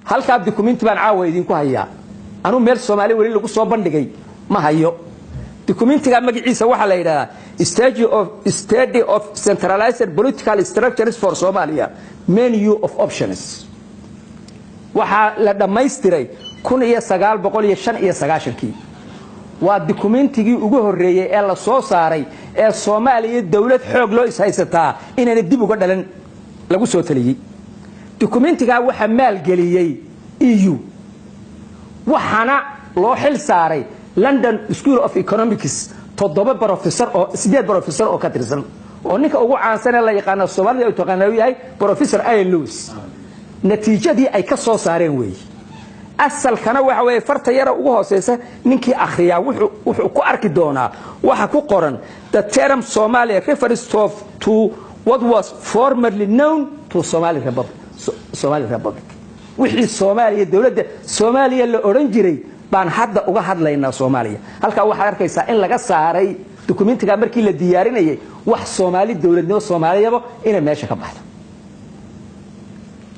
Halkaa dukumenti baan caawa idinku hayaa. Anuu meel Soomaali weli lagu soo bandhigay ma hayo. Dukumentiga magaciisa waxaa la yidhahdaa Study of Centralized Political Structures for Somalia, Menu of Options. Waxaa la dhammaystiray 1995-kii. Waa dukumentigii ugu horreeyey ee la soo saaray ee Soomaaliya dowlad xoog loo ishaysataa inayna dib uga dhalan lagu soo taliyey. Dukumentigaa waxaa maalgeliyey EU, waxaana loo xil saaray London School of Economics, toddoba professor oo, sideed professor oo ka tirsan, oo ninka ugu caansan ee la yaqaano Soomaalida ay taqaana uu yahay Professor Ian Lewis. Natiijadii ay ka soo saareen weeye. Asalkana waxa weeye farta yara ugu hooseysa. Ninkii akhriyaa wuxuu ku arki doonaa waxa ku qoran: "The term Somalia refers to what was formerly known to Somali Republic." Somali Republic, wixii Soomaaliya, dowladda Soomaaliya la odhan jiray baan hadda uga hadlaynaa Soomaaliya. Halkaa waxaad arkaysaa in laga saaray dukumentiga markii la diyaarinayay wax Soomaali, dowladnimo Soomaaliyaba inay meesha ka baxdo.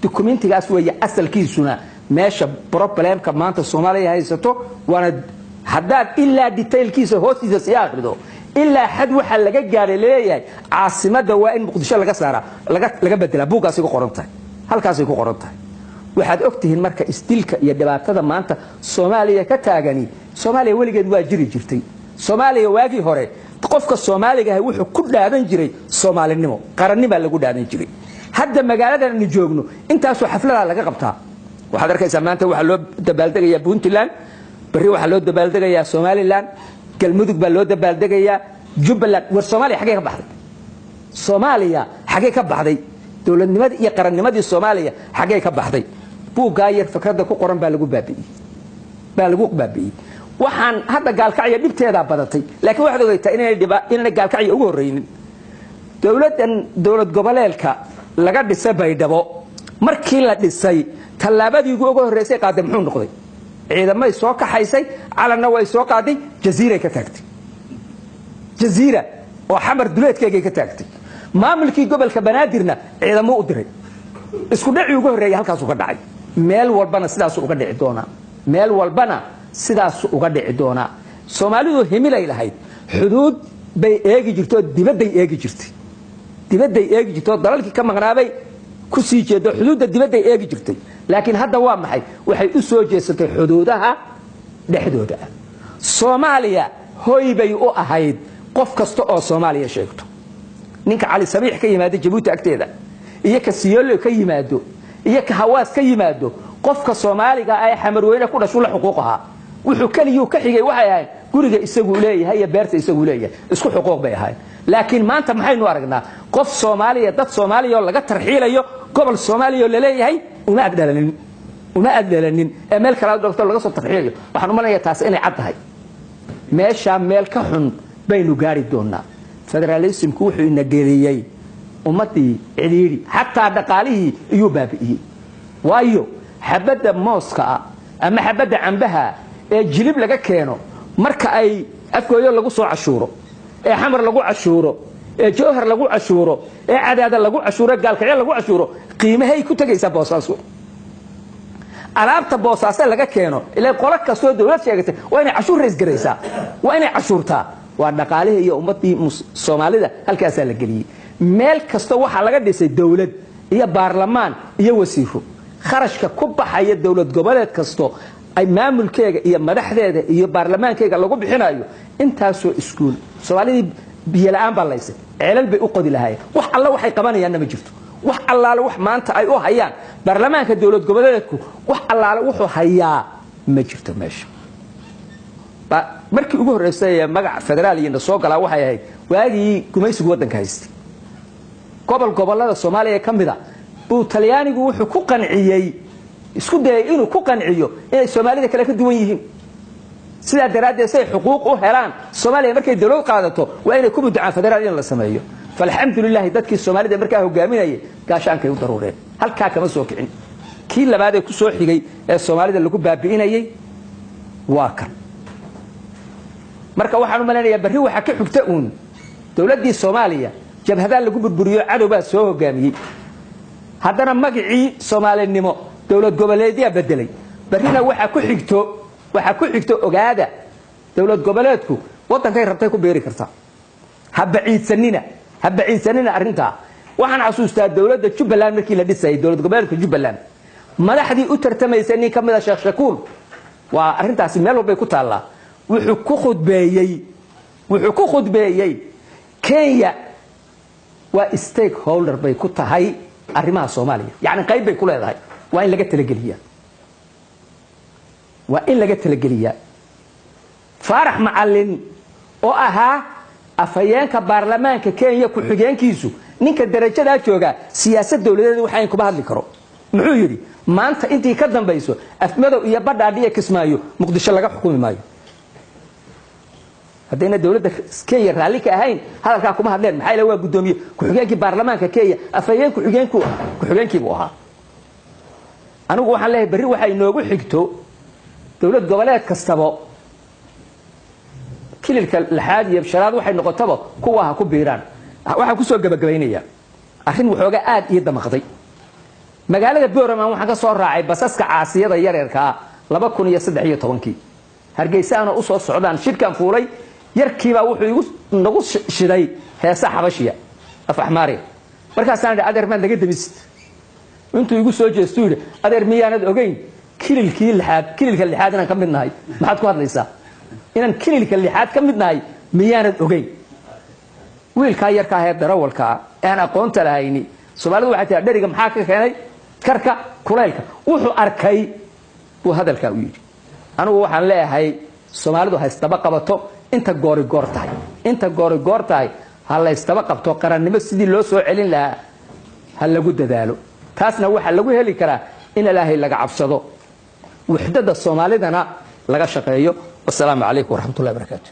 Dukumentigaas weeye asalkiisuna meesha problemka maanta Soomaaliya haysato. Waana haddaad ilaa detailkiisa hoostiisa sii akhrido, ilaa xad waxaa laga gaadhay laleeyahay caasimadda waa in Muqdisho laga saaraa, laga bedelaa. Buuggaasay ku qoran tahay, halkaasay ku qoran tahay. Waxaad ogtihiin marka isdilka iyo dhibaatada maanta Soomaaliya ka taagani. Soomaaliya weligeed waa jiri jirtay. Soomaaliya waagii hore qofka Soomaaliga ahi wuxuu ku dhaadan jiray soomaalinimo, qarannimaa lagu dhaadan jiray. Hadda magaaladan aanu joogno intaasoo xafladaa laga qabtaa. Waxaad arkaysaa maanta waxaa loo dabaaldegayaa Puntland, berri waxaa loo dabaaldegayaa Somaliland, Galmudug baa loo dabaaldegayaa, Jubbaland. War Soomaaliya xaggee ka baxday? Soomaaliya xaggee ka baxday? Dowladnimadii iyo qarannimadii Soomaaliya xaggee ka baxday? Buuggaa yar fikradda ku qoran baa lagu baabi'iyey, baa lagu baabi'iyey. Waxaan hadda Gaalkacya dhibteedaa badatay, laakiin waxaad ogeytaa inaanay Gaalkacya ugu horreynin. Dowladdan dowlad goboleedka laga dhisay Baydhabo, markii la dhisay tallaabadii ugu horreysay qaaday muxuu noqday? Ciidamay soo kaxaysay, calanna way soo qaaday, Jaziiray ka taagtay. Jaziira oo Xamar duleedkeegay ka taagtay. Maamulkii gobolka Banaadirna ciidamo u diray. Isku dhacii ugu horreeyay halkaasuu ka dhacay. Meel walbana sidaasuu uga dhici doonaa, meel walbana sidaasu uga dhici doonaa. Soomaalidu himilay lahayd, xuduud bay eegi jirtay oo dibadday eegi jirtay, dibadday eegi jirtay oo dalalkii ka maqnaabay ku sii jeedo, xuduudda dibadday eegi jirtay. Laakiin hadda waa maxay? Waxay u soo jeesatay xuduudaha dhexdooda ah. Soomaaliya hoy bay u ahayd qof kasta oo Soomaaliya sheegto. Ninka Cali Sabiix ka yimaado Jabuuti agteeda, iyo ka Siyoolo ka yimaado, iyo ka Hawaas ka yimaado, qofka Soomaaliga ee Xamarweyne ku dhashu la xuquuq ahaa. Wuxuu keliyuu ka xigay waxay ahayd guriga isaguu leeyahay iyo beerta isaguu leeyahay, isku xuquuq bay ahayd. Laakiin maanta maxaynu aragnaa? Qof Soomaaliya, dad Soomaaliya oo laga tarxiilayo gobol Soomaaliya oo laleeyahay uma addhalanin, uma addhalanin, ee meel kale dhogto laga soo tarxiilayo. Waxaan u malinayaa taasi inay cad tahay. Meeshaa meel ka xun baynu gaari doonaa. Federalismku wuxuu ina geliyey ummaddii cidhiidhi, xataa dhaqaalihii iyuu baabi'iyey. Waayo, xabadda mooska ah ama xabadda cambaha ee Jilib laga keeno, marka ay Afgooyo lagu soo cashuuro, ee Xamar lagu cashuuro, ee Jowhar lagu cashuuro, ee Cadaada lagu cashuuro, Gaalkacyo lagu cashuuro, qiimahay ku tegaysaa Boosaaso? Alaabta Boosaaso laga keeno, ilaa qolo kastoo dowlad sheegatay waa inay cashuur raisgaraysaa, waa inay cashuurtaa. Waa dhaqaalihii iyo ummaddii Soomaalida halkaasaa la geliyey. Meel kasta waxaa laga dhisay dowlad iyo baarlamaan iyo wasiiro. Kharashka ku baxaya dowlad goboleed kasto ay maamulkeega iyo madaxdeeda iyo baarlamaankeyga lagu bixinayo, intaasoo iskuul, Soomaalidii biyo la'aan baa laysay, ceelal bay u qodi lahaayeen. Wax alla waxay qabanayaanna ma jirto. Wax allaale wax maanta ay u hayaan baarlamaanka dowlad goboleedku, wax allaale wuxuu hayaa ma jirto meesha. Markii ugu horreysay ee magac federaal iyo soo galaa waxay ahayd waagii gumaysigu waddanka haystay. Gobol gobollada Soomaaliya ka mida buu Talyaanigu wuxuu ku qanciyey, isku dayay inuu ku qanciyo inay Soomaalida kale ka duwan yihiin. Sidaa daraaddeed say xuquuq u helaan Soomaaliya markay dowlad qaadato, waa inay ku mudacaan federaal in la sameeyo. Falxamdulilaahi, dadkii Soomaalida markaa hogaaminayay gaashaankay u daruureen, halkaa kama soo kicin. Kii labaad ee ku soo xigay ee Soomaalida lagu baabi'inayay waa kan. Marka waxaan u malaynayaa berri waxaa ka xigta uun dowladdii Soomaaliya jabhadaa lagu burburiyo, cadow baa soo hogaamiyey. Haddana magacii Soomaalinimo Dowlad goboleedyaa bedelay. Barrina waxaa ku xigto, waxaa ku xigto, ogaada, dowlad goboleedku waddankay rabtay ku beeri kartaa. Ha baciidsanina, ha baciidsanina arrintaa. Waxaan xasuustaa dowladda Jubbaland markii la dhisayay, dowlad goboleedka Jubbaland, madaxdii u tartamaysay nin ka mid a, Sheekh Shakuur, waa arrintaasi meel walbay ku taallaa, wuxuu ku khudbeeyey Kenya waa stakeholder bay ku tahay arrimaha Soomaaliya, yacni qayb bay ku leedahay, waa in laga talageliyaa, waa in laga talageliyaa. Faarax Macalin oo ahaa afhayeenka baarlamaanka Kenya ku-xigeenkiisu, ninka darajadaa jooga siyaasad dowladeed waxayn kuma hadli karo, muxuu yidhi? Maanta intii ka dambayso Afmadow iyo Badhaadhi iyo Kismaayo Muqdisho laga xukumi maayo. Haddayna dowladda Kenya raalli ka ahayn hadalkaa kuma hadleen. Maxaa ila waa guddoomiye ku-xigeenkii baarlamaanka Kenya, afhayeen ku-xigeenku ku-xigeenkiibuu ahaa. Anigu waxaan leeyahay berri waxay inoogu xigto dowlad goboleed kastaba kililka lixaad iyo shanaad waxay noqotaba kuwa ha ku biiraan. Waxaan kusoo gabagabaynayaa arrin waxoogaa aad ii damaqday. Magaalada Boraman waxaan ka soo raacay basaska caasiyada yareerkaa 2013-kii. Hargeysa anoo usoo socdaan shirkaan fuulay, yarkiibaa wuxuu igu nagu shiday heesa Xabashiya, af Axmaariya. Markaasaan idhi, "Adeer, maad naga demisid?" Intuu igu soo jeestuu yidhi, "Adeer, miyaanad ogeyn kililkii lixaad, kililka lixaad inaan ka mid nahay? Maxaad ku hadlaysaa? Inaan kililka lixaad ka mid nahay miyaanad ogeyn?" Wiilkaa yarka ahee darawalkaa ee aan aqoonta lahayni, Soomaalidu waxay tiraa, dheriga maxaa ka keenay karka kulaylka? Wuxuu arkay buu hadalkaa u yidhi. Anigu waxaan leeyahay Soomaalidu ha isdaba qabato inta goori goor tahay, inta goori goor tahay ha la ysdaba qabto. Qarannimo sidii loo soo celin lahaa ha lagu dadaalo. Taasna waxaa lagu heli karaa in Ilaahay laga cabsado, wuxdada Soomaalidana laga shaqeeyo. Wasalaamu calaykum waraxmatullahi barakaatu.